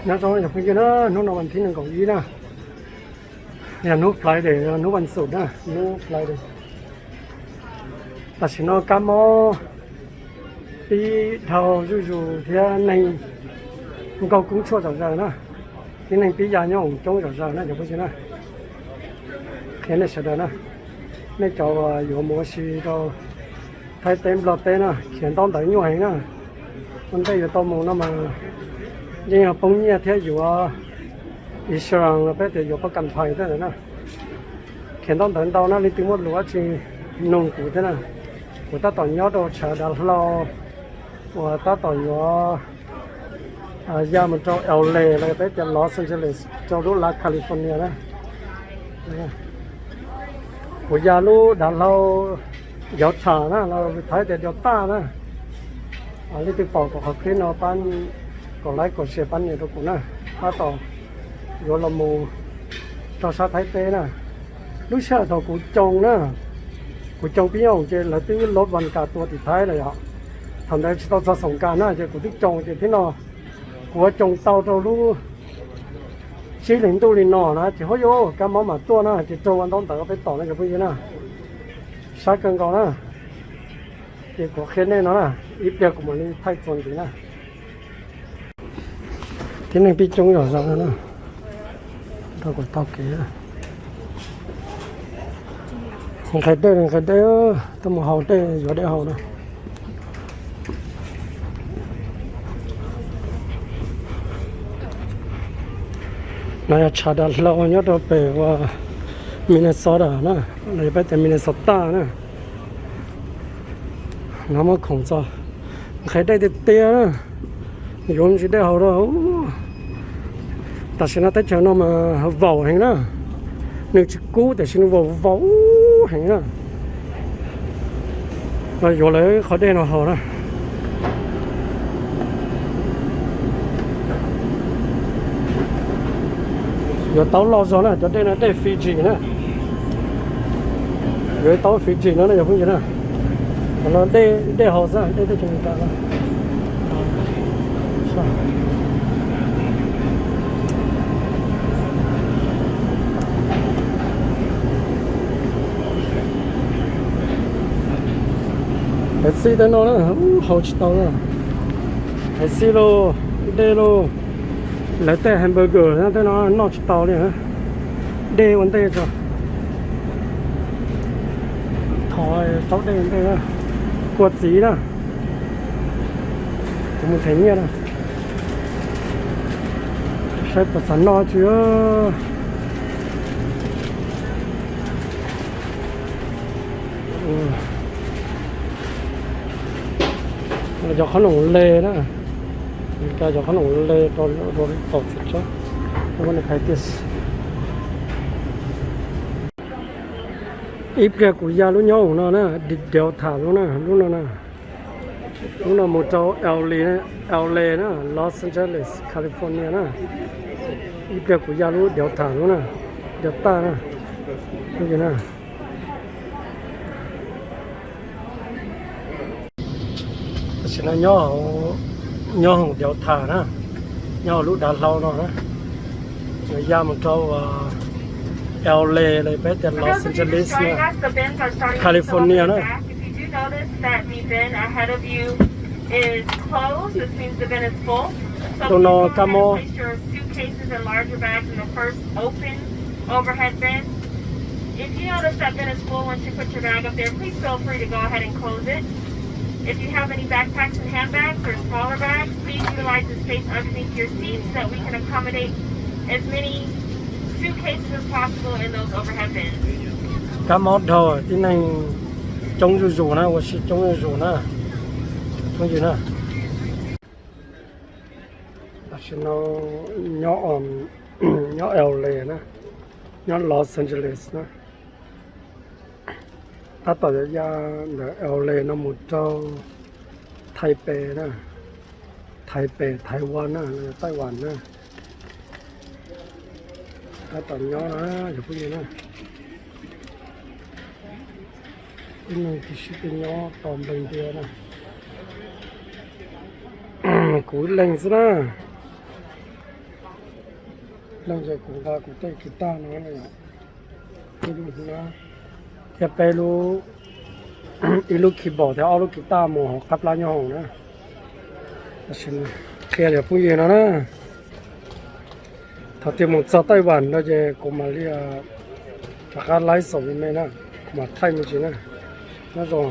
Nyob zoo cov phooj ywg na, hnub no vas thib nees nkaum ib na, yog hnub Friday, yog hnub vas xuv na, hnub Friday. Tam sim no kab mob pib dhau zuj zus thiab neeg nkaug koob tshuaj zom zaws na, thiab neeg pib ya nyob hoom coob zom zaws na cov phooj ywg na. Qhia nej sawv daws na, nej cov uas yuav mus ua si rau Thaib teb Nplog teb na, khiav ntaub ntawv nyuaj heev na. Ua ntej yuav tau mus no mas yeej yog poob nyiaj thiab yuav insurance los peb tias yuav pab kam phais thiab ntawd na. Khiav ntaub ntawv ntau na, leej twg muaj lus dab tsi nug kuv thiab na. Kuv tab tom nyob rau tshav dav hlau uas tab tom yuav ya mus rau L A los peb tias Los Angeles rau lub lav California na. Kuv ya lub dav hlau Delta na, los Thaib tias Delta na. Leej twg pom kuv qhov clip no pab kom like kom share pab nias rau kuv na, tab tom yuav los mus rau sab Thaib teb na. Lub sij hawm thaum kuv coo na, kuv coo pib nyob hoom ces lawv twb lob vas kas tua tim Thaib lawm yom. Thaum ntawd tsis tau txog xoom kas na ces kuv twb coo ces thiab no kuv ua coo tau rau lub tsib hlis ntuj li no na ces hov yuav kab mob mam tuaj na ces raug ua ntaub ntawv peb tom no cov phooj ywg na. Sab kawg nkaus na. Ces kuv qhia nej no na, ib pliag kuv mam li thaij txuas ntxiv na. Tib neeg pib coob zom zaws no na, rau kuv taug kev. Nqhis dej, nqhis dej, tuaj mus haus dej, yuav dej haus na. No yog tshav dav hlau nyob rau pem uas Minnesota na, los yog peb tias Minnesota na. No muaj khoom txog, nqhis dej tiag tiag na, yuav me ntsis dej haus rau. Tam sim no teb chaws no mas vaum heev na, nws tsis kub tiam sis nws vaum vaum heev na. Los yuav lawv qhov dej no haus na. Yuav taub loj zog na, cov dej no dej Fiji na. Yuav ib taub Fiji no na cov phooj ywg na. Qhov no dej haus xwb, dej teb chaws Amelikas no. Hais txij tej no na, haus tsis tau na. Hais txij lauj, dej lauj, lawv tej hamburger na tej no noj tsis tau li. Dej ua ntej tso, thov taub dej ua ntej, kua txiv na. Kuv mus them nyiaj na, saib puas xav noj tsi. Cov qhob noom le na, Amelikas cov qhob noom le rau rau tom txiv tsob. Ib pliag kuv ya lub nyob hoom no na, Delta lub na, lub no na. Lub no mus rau L A, L A na, Los Angeles, California na. Ib pliag kuv ya lub Delta lub na, Delta na. Tam sim no nyob hauv Delta na, nyob hauv lub dav hlau no na, yuav ya mus rau L A los peb tias Los Angeles na, California na. Tus no kab mob. If you notice that bin is full, once you put your bag up there, please feel free to go ahead and close it. If you have any backpacks and handbags or smaller bags, please utilize the space underneath your seat so that we can accommodate as many suitcases as possible in those overhead bins. Kab mob dhau, tib neeg coob zuj zus na, ua si coob zuj zus na, phooj ywg na. Tam sim no nyob, nyob L A na, nyob Los Angeles na. Tab tom yuav ya ntawm L A no mus rau Taipei na, Taipei, Taiwan na, Taiwan na. Tab tom nyob na cov phooj ywg na. Tib neeg tib si twb nyob tos nplees ntias na. Kuv ib leeg xwb na. Ces kuv nqa kuv tej guitar no, ib lub no, thiab peb lub, ib lub keyboard thiab ob lub guitar mus hauv qab plab nyob hoom na. Qhia li phooj ywg no na, thaum twg mus txog Taiwan no ces kuv mam li rov qab laib xaum li me na, kuv mam thaij me ntsis na. Nyob zoo,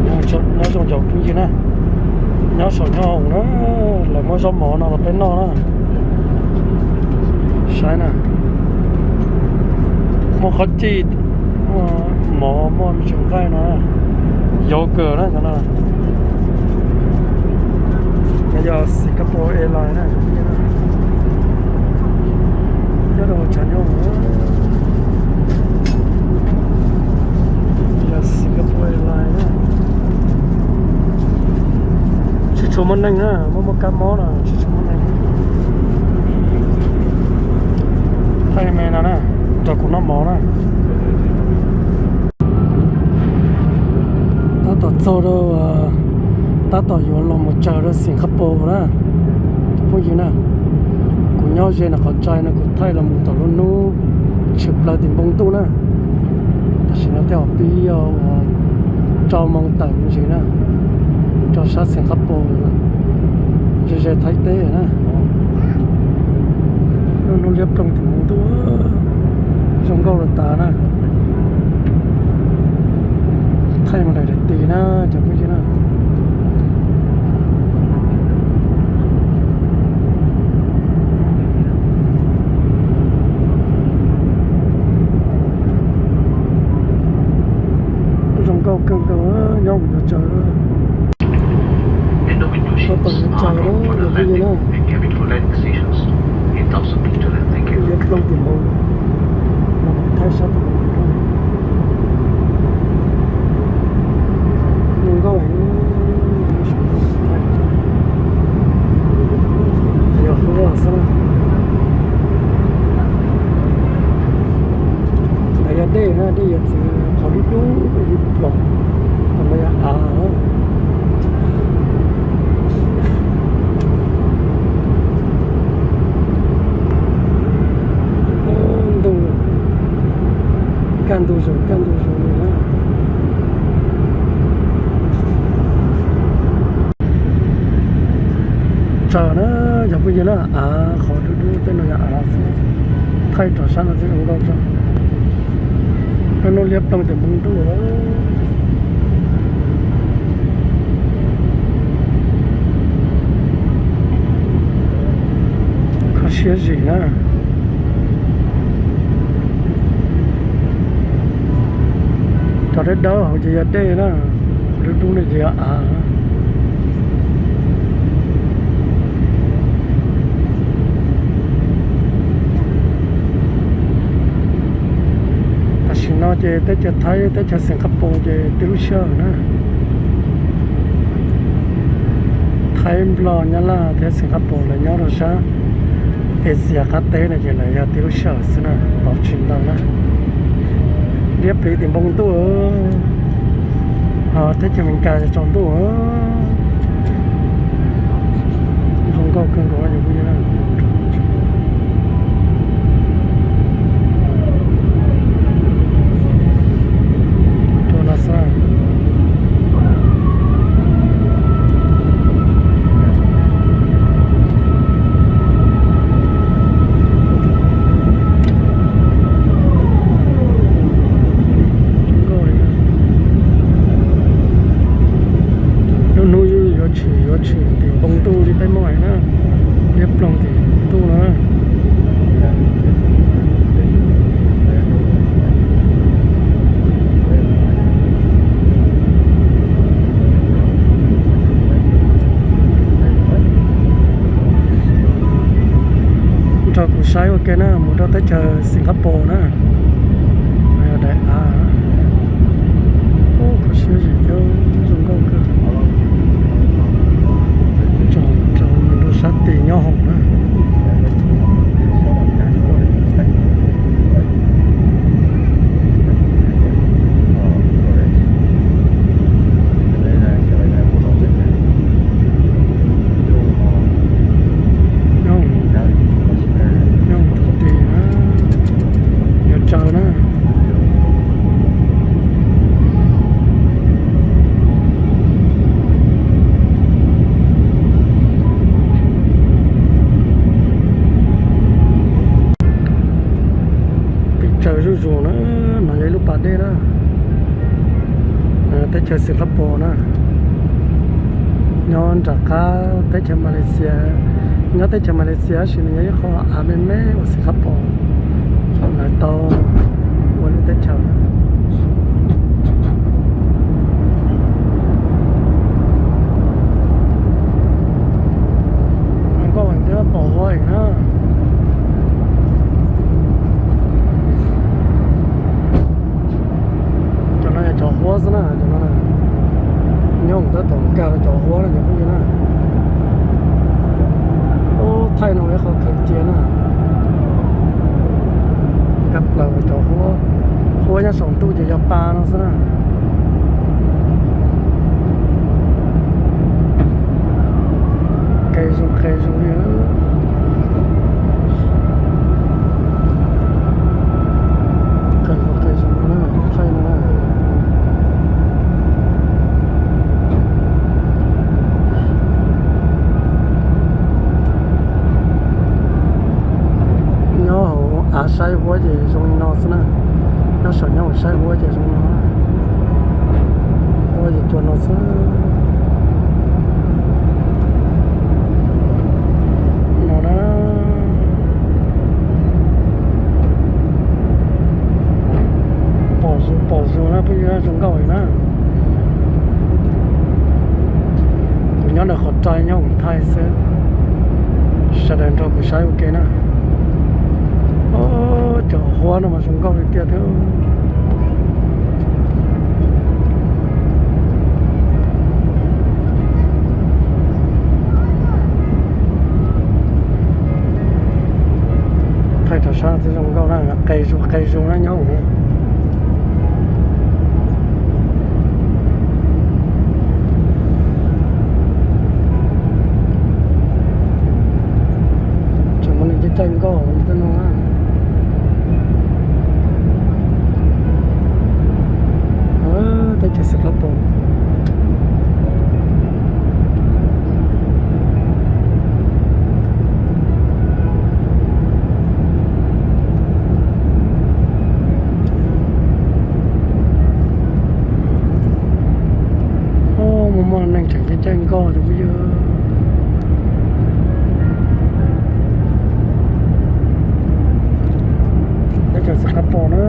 nyob zoo cov phooj ywg na, nyob saum nyob hoom na, lawv muab zaub mov no los peb noj na. Saib na, muaj qhob cij, muaj mov, muaj me ntsis nqaij no, yogurt na cov no. Yog Singapore Airlines na, nyob rau tshav nyob, yog Singapore Airlines na. Tsis tshua muaj neeg na, muaj muaj kab mob na, tsis tshua muaj neeg. Thaij me no na, rau kuv noj mov na. Tab tom txog rau, tab tom yuav los mus tsaws rau Singapore na, phooj ywg na. Kuv nyob ze no qhov tsaib no kuv thaij los mus thaum lub hnub tshwm plaws tim npoo ntuj na. Tam sim no tej zaum pib yog rau moos tawm me ntsis na, rau sab Singapore, ze ze Thaib teb na. Lub hnub liab ploog tim npoo ntuj, zoo nkauj li tas na. Thaij mus daim daim tis na cov phooj ywg na. Zoo nkauj kawg nkaus, nyob kuv yuav tsaws na. Tab tom yuav tsaws na cov phooj ywg na. Liab ploog tim npoo, thaij sab tom zoo nkauj. Yog hu xwb na. Ntawd yog dej na, dej yuav txwv qhov dub dub li pom, ntawd yog av. Ntuj, kaj ntug zoov kaj ntug zoov li na. Tsaws na, cov phooj ywg na, av qhov dub dub tej no yog av xwb. Thaij rov sab no thiab zoo nkauj zog. Lub hnub liab ploog tim npoo ntuj. Kho siab zim na. Cov dawb dawb hauv ces yog dej na, dub dub no ces yog av. Tam sim no ces teb chaws Thaib teb chaws Singapore ces tib lub sij hawm na. Thaib, Nplog, Nyab Laj thiab Singapore lawv nyob rau sab Asia qab teb no ces lawv yog tib lub sij hawm xwb na, pauv tsis ntau na. Liab pliv tim npoo ntuj, teb chaws Amelikas tsaus ntuj. Zoo nkauj kawg nkaus. Lub hnub yuav tshwm yuav tshwm tim npoo ntuj li peb muaj na, liab ploog tim ntuj na. Nrog kuv saib ua ke na, mus rau teb chaws Singapore na. Daim av, kho siab zim thiab zoo nkauj kawg. Tsom rau mus rau sab tim nyob hoom na. Teb chaws Singapore na, nyob nram qab teb chaws Malaysia. Nyob teb chaws Malaysia tab sis nws yog ib qho av me me uas Singapore lawv tau ua lub teb chaws. Nkauj heev thiab pom huab heev na. Cov no yog cov huab xwb na, cov no nyob tab tom nkag rau cov huab no cov phooj ywg na. Ub, thaij no ib qho khaws cia na. Nkag plaws cov huab, huab nyob saum ntuj ces yog pa no xwb na. Qe zoo qe zoo li. Qe zoo qe zoo no na, thaij no na. Nyob hauv av saib huab ces zoo li no xwb na. Nyob saum nyob hauv saib huab ces zoo no. Huab ces cua no xwb. No na. Pom zoo pom zoo na phooj ywg, zoo nkauj heev na. Kuv nyob ntawm qhov rai nyob hauv thaij xwb, sawv daws nrog kuv saib ua ke na. Cov huab no mas zoo nkauj li tiag thiab. Thaij rau sab twb zoo nkauj na, qe zoo qe zoo na nyob hauv. Tseem muaj neeg caij caij nkoj tej no na. Teb chaws Singapore. Muaj muaj neeg tseem caij caij nkoj cov phooj ywg. Teb chaws Singapore na,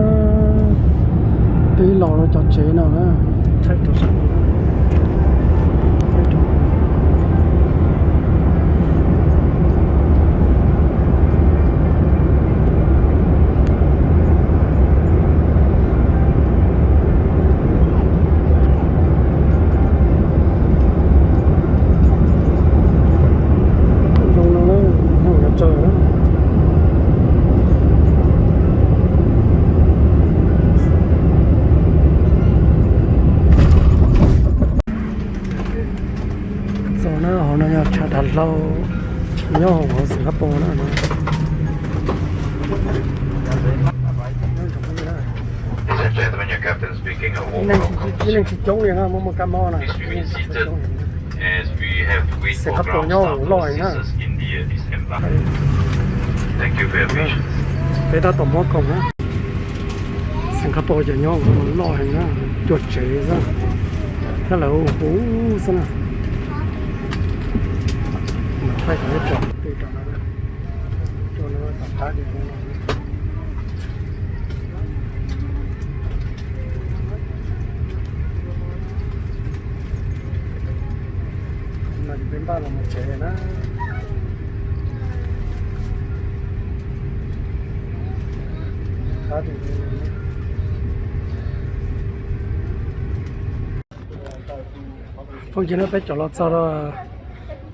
peb los rau cov tsev no na. Zoo no na, nyob hauv tsev na. Txog na, hauv no yog tshav dav hlau nyob hauv Singapore na. Ib leej tsis coob li na, muaj muaj kab mob na. Singapore nyob loj heev na. Peb tab tom muab koom na. Singapore ces nyob loj heev na, cuaj tsev xwb, thiab lawv hu xwb na. Thaij kom ib tsoom phooj ywg, no ces peb npaj los mus tsev na. Phooj ywg na, peb cov los txog,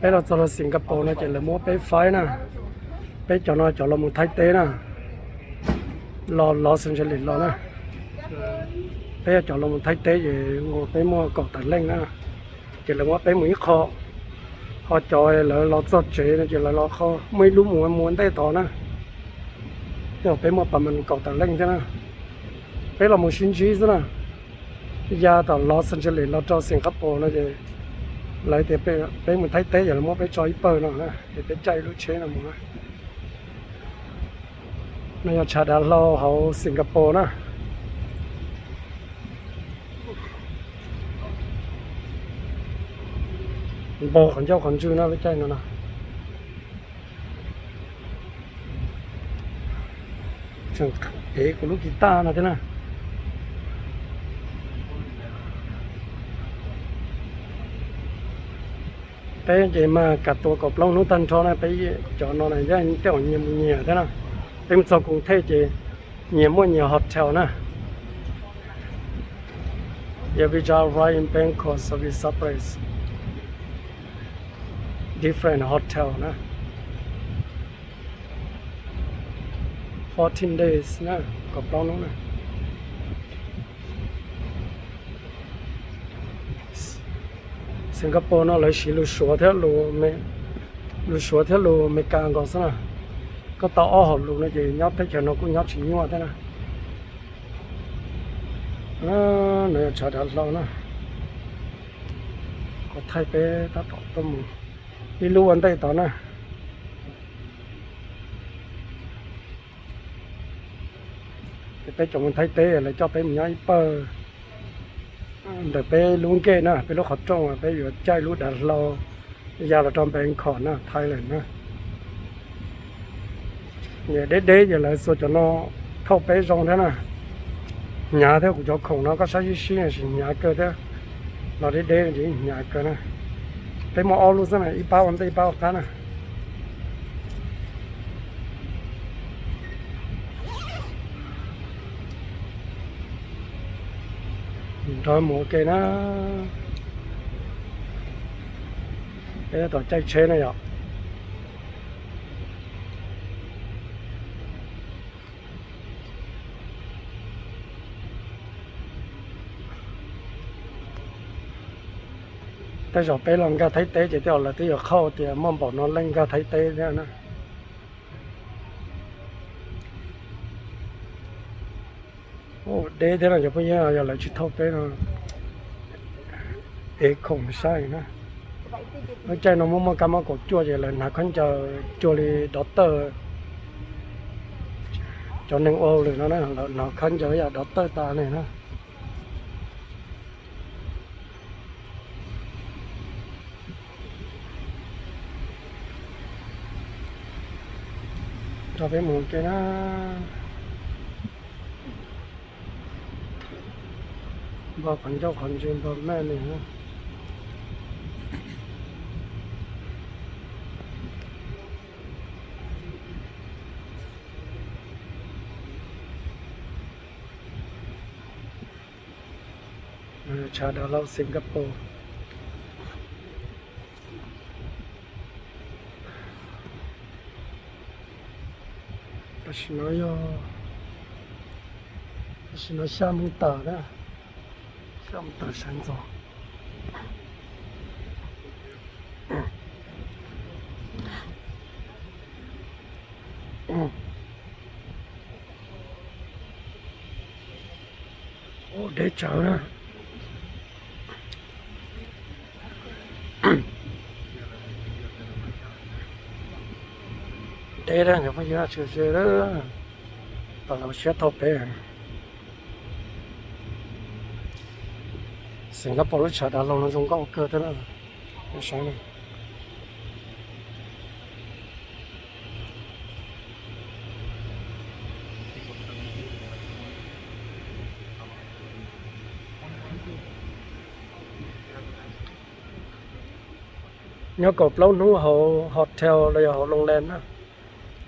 peb los txog rau Singapore no ces lawv muab peb faib na. Peb cov no cov los mus Thaib teb na, los Los Angeles los na. Peb yog cov los mus Thaib teb ces peb muaj kaum tawm leej na, ces lawv muab peb mus ib qho. Ho cov lawv los txog tsev no ces lawv los qho, muaj ib lub mus ua ntej tod na, ces peb muaj pab mas kaum tawm leej thiab na. Peb los mus sib ntsib xwb na. Ya tom Los Angeles los rau Singapore no ces lawv tias peb mus Thaib teb ces lawv muab peb tso ib pawg no na, ces peb caij lub tsheb no mus na. No yog tshav dav hlau hauv Singapore na. Npog qhov ncauj qhov ntswg no lub caij no no. Tseem ev kuv lub kis taj no thiab na. Peb ces mas kam tua kaum plaub hnub tag nrho na, peb cov no yog tej uas nyias mus nyias thiab na. Peb mus txog Koos Thej ces nyias muaj nyias hotel na. Yeah, we just arrived in Bangkok, so we surprise different hotel na. Fourteen days na, kaum plaub hnub na. Singapore no lawv siv lus Suav thiab lus, lus Suav thiab lus Amelikas nkaus xwb na. Koj tau ob hom lus no ces nyob teb chaws no kuj nyob tsis nyuaj thiab na. No yog tshav dav hlau na, kuv thaij peb tab tom tuaj mus ib lub ua ntej tod na. Ces peb cov mus Thaib teb lawv coj peb mus nyob ib pawg ntawm peb lub nkej na, peb lub qhov rooj, peb yuav caij lub dav hlau ya los rau Bangkok na, Thailand na. Deb deb ces lawv xuas cov no thauj peb zoo thiab na. Hnyav thiab, kuv cov khoom no koj saib sib sib sim hnyav kawg thiab. Los deb deb ces hnyav kawg na. Peb muaj ob lub xwb na, ib pab ua ntej ib pab ua qab na. Nrog mus ua ke na. Peb tab tom caij tsheb na yom. Tej zaum peb los nkag Thaib teb ces tej zaum lawv twb yuav qhauj tias muaj npaum no leej nkag Thaib teb thiab na. Deb thiab no cov phooj ywg, yog lawv tsis thauj peb no, ev khoom saib na. Lub caij no muaj muaj kab mob kaum cuaj ces lawv hnav khaub ncaws cuag li dov tawj, cov neeg ua hauj lwm no na, lawv hnav khaub ncaws yam dov tawj tas li na. Nrog peb mus ua ke na. Npog qhov ncauj qhov ntswg npog maj li na. Tshav dav hlau Singapore. Tam sim no yog, tam sim no xya moo tawm na, xya moo tawm sawv ntxov. Ua deb tsawv na. Deb na, cov phooj ywg, tsis ze, tam lawv siab thauj peb. Singapore lub tshav dav hlau no zoo nkauj kawg thiab na. Saib na. Nyob kaum plaub hnub hauv hotel los yog hauv loo lem na,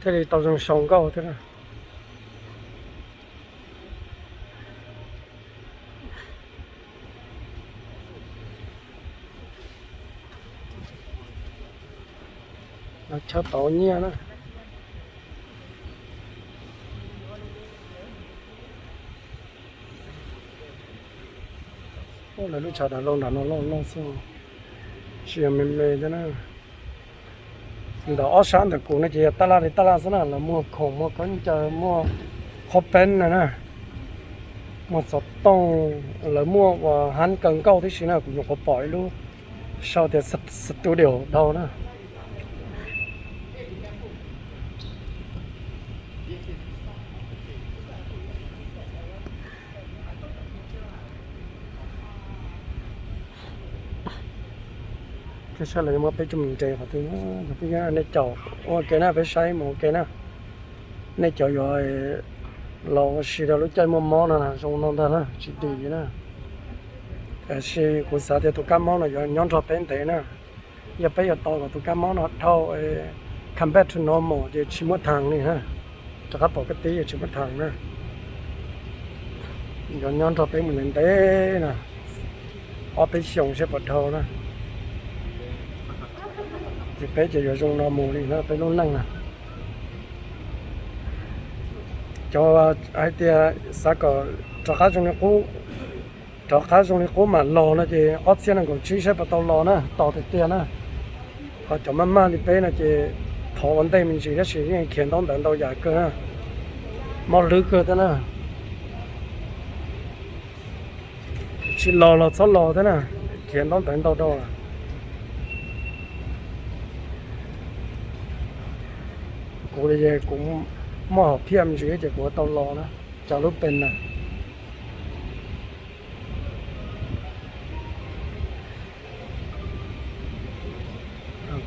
thiaj li tau zoo sau nkauj thiab na. Lawv tshawb tau nyiaj na. Lawv lub tshav dav hlau nram no loj loj xwb, tsis yog me me thiab na. Ntawm ob sab ntawm kuv no ces yog tab laj li tab laj xwb na, lawv muag khoom muag khaub ncaws muag qhov peeb na na, muag xov tooj, lawv muaj uas hab kaw nkauj tib si na, kuv nyuam qhuav pom ib lub sau tias studio dhau na. Saib lawv yuav muab peb coj mus nres qhov twg. Nej caum ua ke na, peb saib mus ua ke na. Nej cov yuav los ua si rau lub caij muaj mob no zoo no ntag na, tsis dim li na. Tiam sis kuv xav tias tus kab mob no yuav nyob nrog peb ntev na. Yog peb yuav tos kom tus kab mob no dhau, come back to normal ces tsis muaj thaam li na. Rov qab pom kab tib tsis muaj thaam na. Yuav nyob nrog peb mus ntev ntev na, ob peb xyoos seb puas dhau na. Ces peb ces yuav zoo no mus li na peb lub neej na. Cov hais tias xav kom rov qab zoo li qub, rov qab zoo li qub mam los no ces ob txhiab nees nkaum tsib saib puas tau los na, tos tiag tiag na. Ho cov maj maj li peb no ces thov ua ntej me ntsis tab sis yeej khiav ntaub ntawv ntau yam kawg na, mob hlwb kawg thiab na. Tsis los los txhob los thiab na, khiav ntaub ntawv ntau rau. Kuv li kuv muaj hom phiaj me ntsis ces kuv tau los na, tsav lub pes na.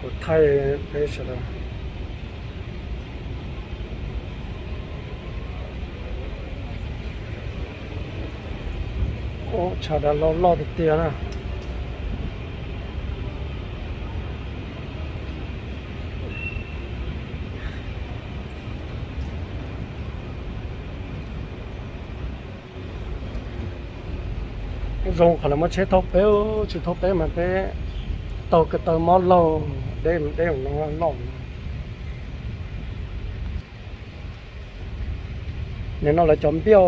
Kuv thaij peb sawv daws. Tshav dav hlau loj tiag tiag na. Zoo qhov lawv muab tsheb thauj peb, tsis thauj peb mas peb taug ko taw mob laug deb deb no loj. Nim no lawv cov npiaj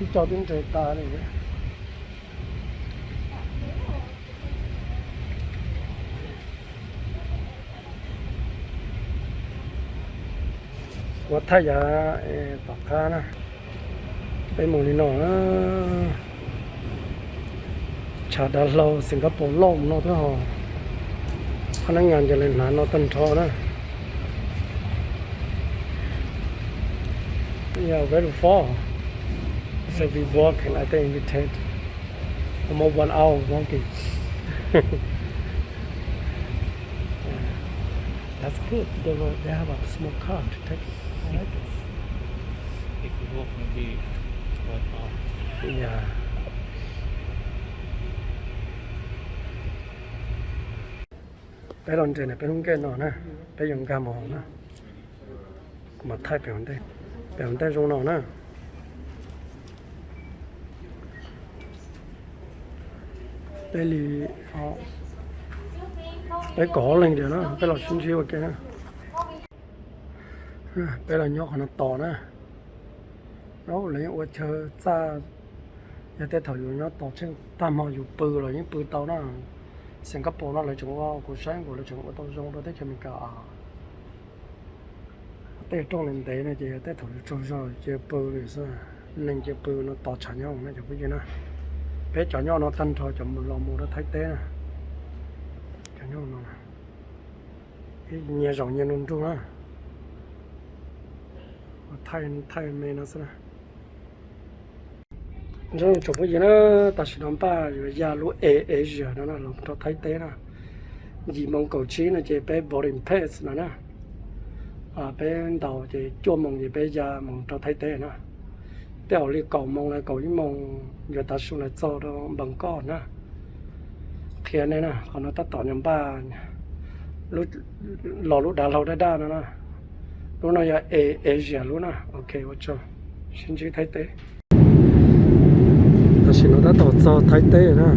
ib co twb nres tas li. Ua thaij yav tom qab na, peb mus li no na. Tshav dav hlau Singapore loj mus no thiab ho, phab nab ngas ces lawv hnav no tag nrho na. Yeah, very far. So we walk, and I think we take almost one hour walking. Yeah. That's good. They will, they have a small car to take. I like it. If we walk, maybe one hour. Yeah. Peb los nres na peb lub nkeeg no na, peb yuav nkag mus hauv na. Kuv mam thaij pem hauv ntej, pem hauv ntej zoo no na. Peb li, peb kaum ob leeg tiag na, peb los sib ntsib ua ke na. Peb los nyob qhov no tos na. Lawv yeej ua chaw txaj, yog tej thaum yus nyob tos tsheej tag hmo yus pw los yeej pw tau na. Singapore no lawv tseem ua, kuv saib nkaus lawv tseem ua tau zoo rau teb chaws Amelikas. Tej rooj ntev ntev no ces yog tej thaum yus tsaug zog ces pw li xwb, neeg ces pw no tos tshav nyob na cov phooj ywg na. Peb cov nyob no tag nrho cov mus los mus rau Thaib teb na. Cov nyob no ib nyias zaum nyias nrug nrug na. Thaij me no xwb na. Tsoom phooj ywg na, tam sim no npaj yuav ya lub Air Asia no na los rau Thaib teb na. Yim moos kaum tsib no ces peb boarding pass no na. Peb ntaus ces cuaj moos ces peb ya moos rau Thaib teb na. Tej zaum li kaum moos los kaum ib moos yuav tav su los txog rau Npam Koj na. Qhia nej na, qhov no tab tom npaj los lub dav hlau daj daj no na. Lub no yog Air Asia lub na. Ok, ua tsaug, sib ntsib Thaib teb. Tam sim no tab tom txog Thaib teb na,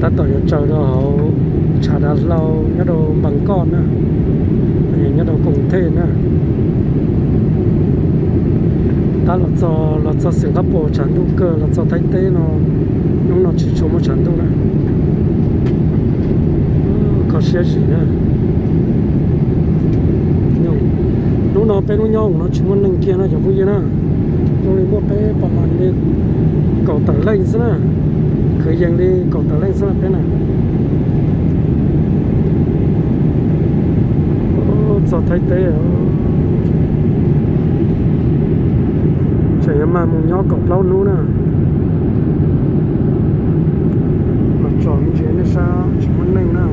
tab tom yuav tsaws rau hauv tshav dav hlau nyob rau Npam Koj na, nyob rau Koos Thej na. Tab los txog, los txog Singapore tshav ntuj kawg, los txog Thaib teb no hnub no tsis tshua muaj tshav ntuj na. Kho siab zim na. Hnub no peb lub nyob hauv no tsis muaj neeg kiag no cov phooj ywg na. Zoo li muaj peb pas mas li kaum tawm leej xwb na. Kwv yees li kaum tawm leej xwb na peb na. Txog Thaib teb, tseem yuav mag mus nyob kaum plaub hnub na. Mas Tsom ntsis nej saib tsis muaj neeg na.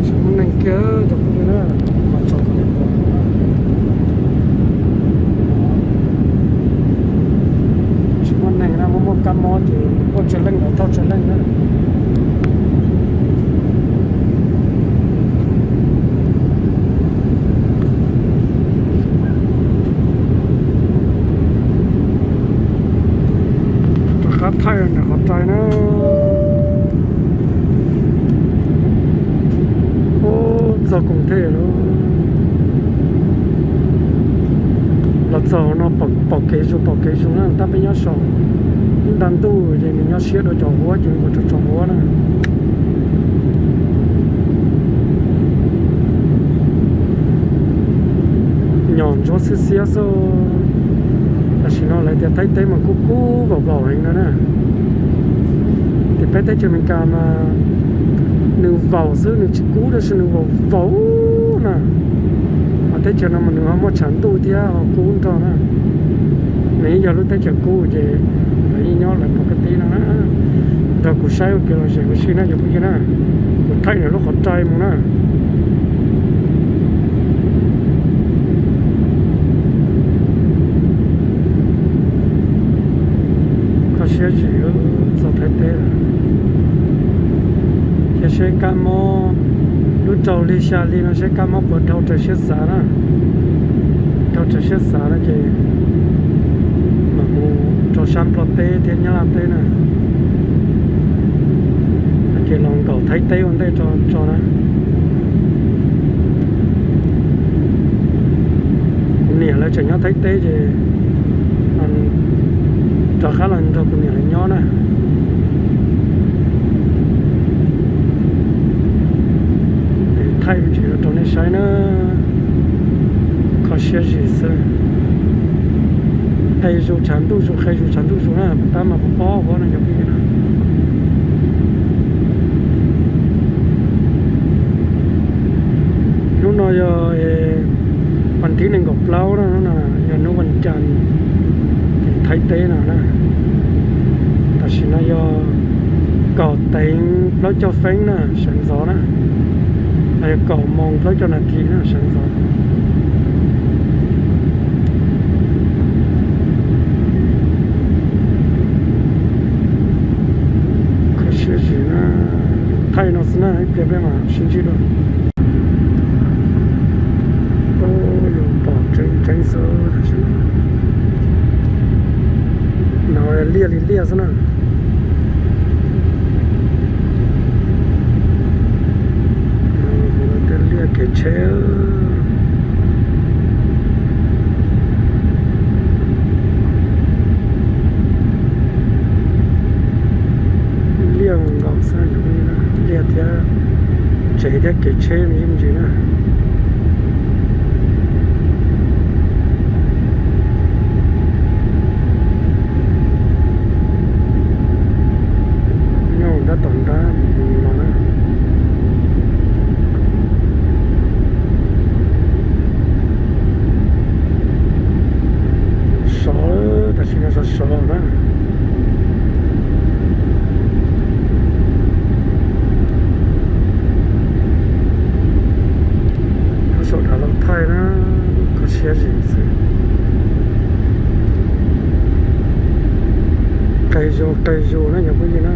Tsis muaj neeg kiag cov phooj ywg na, mas tsom kom nej pom. Tsis muaj neeg na, muaj muaj kab mob ces muaj tsawg leej los thauj tsawg leej na. Rov qab thaij nram qhov rai na. Ub, txog koom thiab lauj. Los txog no pom kev zus pom kev zus na, tab peb nyob saum nruab nrab ntuj ces nws nyob siab dua cov huab ces nkaus rau cov huab na. Nyom ntsuab xiab xiab xwb. Tam sim no lawv tias Thaib teb mas kub kub vaum vaum heev no na. Ces peb teb chaws Amelikas mas nws vaum xwb, nws tsis kub tab sis nws vaum vaum na. Ho teb chaws no mas nws ho muaj tshav ntuj thiab ho kub nrog na. Nws yeej yog lub teb chaws kub ces lawv yeej nyob lawv pov ka tib no na. Nrog kuv saib ua kev lom zem ua si na cov phooj ywg na. Kuv thaij nram lub qhov rai mus na. Kho siab zim txog Thaib teb lawm. Ces seb kab mob lub rau hli xya hli no seb kab mob puas dhau raws siab xav na. Dhau raws siab xav no ces mam mus rau sab Nplog teb thiab Nyab Laj teb na. Ces los nkaum Thaib teb ua ntej tso na. Kuv niam lawv tseem nyob Thaib teb ces rov qab los nrog kuv niam lawv nyob na. Thaij me ntsis rau nej saib na. Kho siab zim xwb. Qe zus tshav ntuj zus, qe zus tshav ntuj zus na, tab mas pob pob huab no cov phooj ywg na. Hnub no yog vas thib nees nkaum plaub na, hnub no yog hnub vas cas Thaib teb no na. Tam sim no yog kaum teev plaub caug feeb na, sawv ntxov na, los yog kaum moos plaub caug nas this na, sawv ntxov. Kho siab zim na, thaij no xwb na, ib pliag peb mam sib ntsib dua. Ub, yus pom tseeb tseeb xwb tam sim no. No liaj li liaj xwb na. Tej liaj kev tsheb. Liaj nkaus xwb, liaj thiab tsev thiab kev tsheb me ntsis na. Nyob tab tom nrab no na. Sov, tam sim no sov sov na. Nyob saum dav laug thaij na, kho siab zim xwb. Qe zus qe zus na cov phooj ywg na.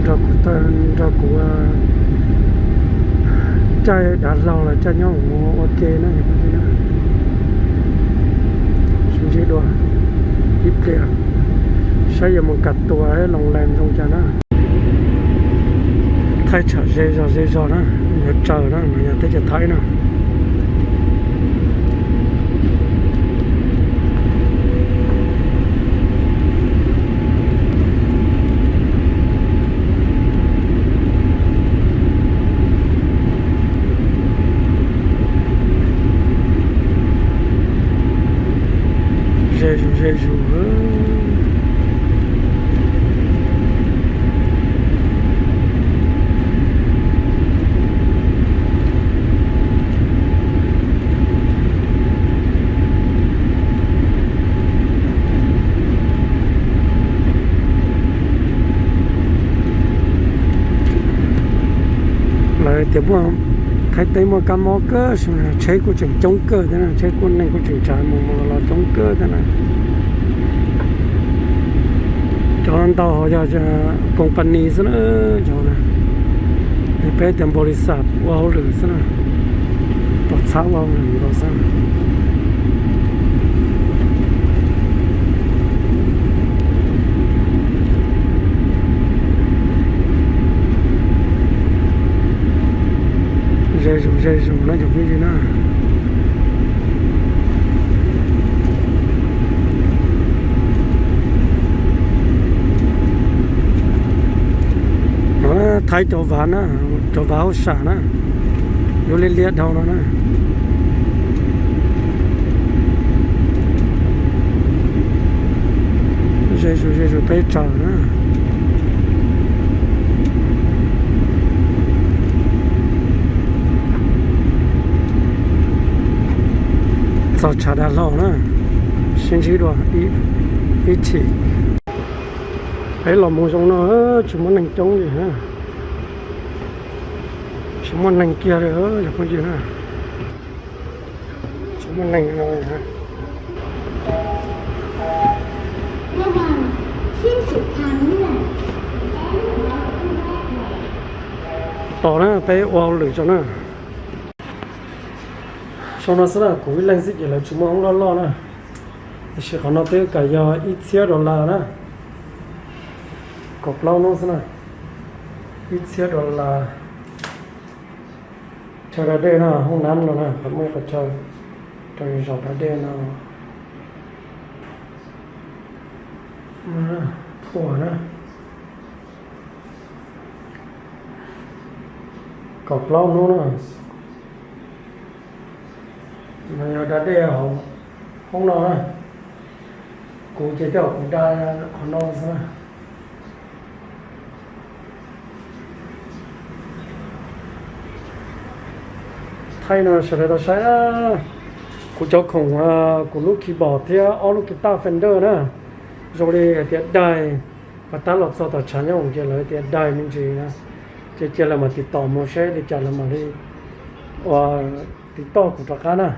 Nrog kuv, nrog kuv caij dav hlau los caij nyob mus ua ke na. Sib ntsib dua ib pliag saib yuav mus Kam Tua Loos Lees zoo cas na. Thaij tsham ze zog ze zog na, yuav tsaws na, no yog teb chaws Thaib na. Zus. Lawv tias muaj, Thaib teb muaj kab mob kawg, tsheb kuj tseem coob kawg thiab na, tsheb kuj neeg kuj tseem tsav mus mus los los coob kawg thiab na. Cov ntau yog company xwb na, cov na, peb tias npaus lis xas ua hauj lwm xwb na, pom txhab ua hauj lwm nkaus xwb. Ze zus ze zus na cov phooj ywg na. No Thaib cov vav na, cov vav hauj sam na, yuav liab liab dhau no na. Ze zus ze zus peb tsaws na. Txog tshav dav hlau na, sib ntsib dua ib chim. Peb los mus zoo no tsis muaj neeg coob li, tsis muaj neeg kiag li cov phooj ywg na. Tsis muaj neeg no. Tos na, peb ua hauj lwm tso na. Zoo no xwb na, kuv ib leeg xwb ces lawv tsis muaj hoob loj loj na. Tiam sis qhov no twb kav yog ib txhiab dollar na. Kaum plaub hnub xwb na, ib txhiab dollar. Chaw da dej no, hoob nab no na, qhov muaj qhov chaw rau zaum da dej no. Thuam na, kaum plaub hnub na. No yog da dej hauv hoob no na. Kuv ces tej zaum kuv da qhov no xwb na. Thaij no sawv daws tau saib na. Kuv cov khoom, kuv lub keyboard thiab ob lub guitar Fender na, zoo li hais tias daig, pas tab los txog tom tshav nyob ces lawv tias daig me ntsis na. Ces cia lawv mam tiv tom mus seb li cas lawv mam li ua tiv toj kuv rov qab na.